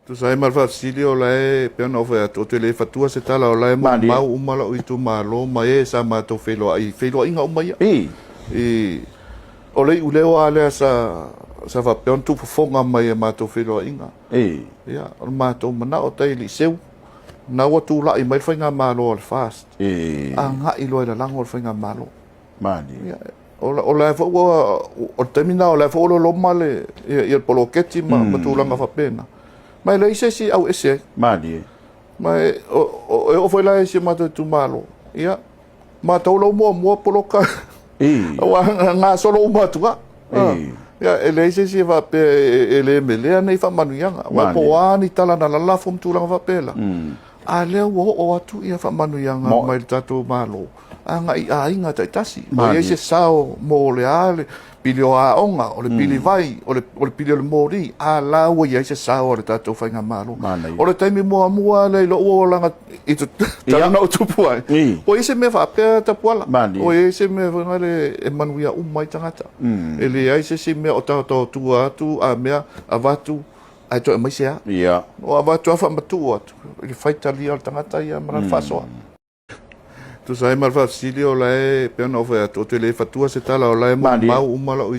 Tusa ai ma le faafesili o la e pei ona ou fai atu, ou te le fatua se tala o la e molimau uma lou itumalo ma e sa matou feiloai i feiloaiga uma ia. I, o le iuleo lava lea sa, sa faapea ona tuufofoga mai i a matou feiloaiga. Ia, o le matou manao tai le i seu, na ua tulai mai le faigamalo a le FAST, agai loa i lalago le faigamalo. Malie. Ia, o la foi ua, o le taimi lena o la foi ua loloma le, ia, ia le poloketi ma, mm. ma tulaga faapena. Ma e leai se isi au ese ai. Malie. Ma e, o, o, e oo foi la i si o matou itumalo, ia, matou lau muamua poloka. Aua gasolo uma atu lava. Ia, e leai se isi e faapea e, e le melea nei faamanuiaga. Aua po o a ni tala na lalafo ma tulaga faapela. A lea ua oo atu ia faamanuiaga mai le tatou Malo agai i aiga taitasi. Ua i ai se sao mo le a le pili o aoga, o le pili vai, o le, o le pili o le moli, a la ua i ai se sao a le tatou faigamalo. O le taimi muamua lea i lou olaga i talu na ou tupu ai, ua i ai se mea faapea Tapuala. Ua i ai se mea foi lea e manuia uma ai tagata. E leai se isi mea o taotaotua atu a mea avatu ae toe aumai se a. O avatu lava faamatuu atu i le faitalia o le tagata ia ma lana faasoa. Tusa ai ma le faafesili o la e pei ona ou fai atu, ou te le fatua se tala o la e molimau uma lou.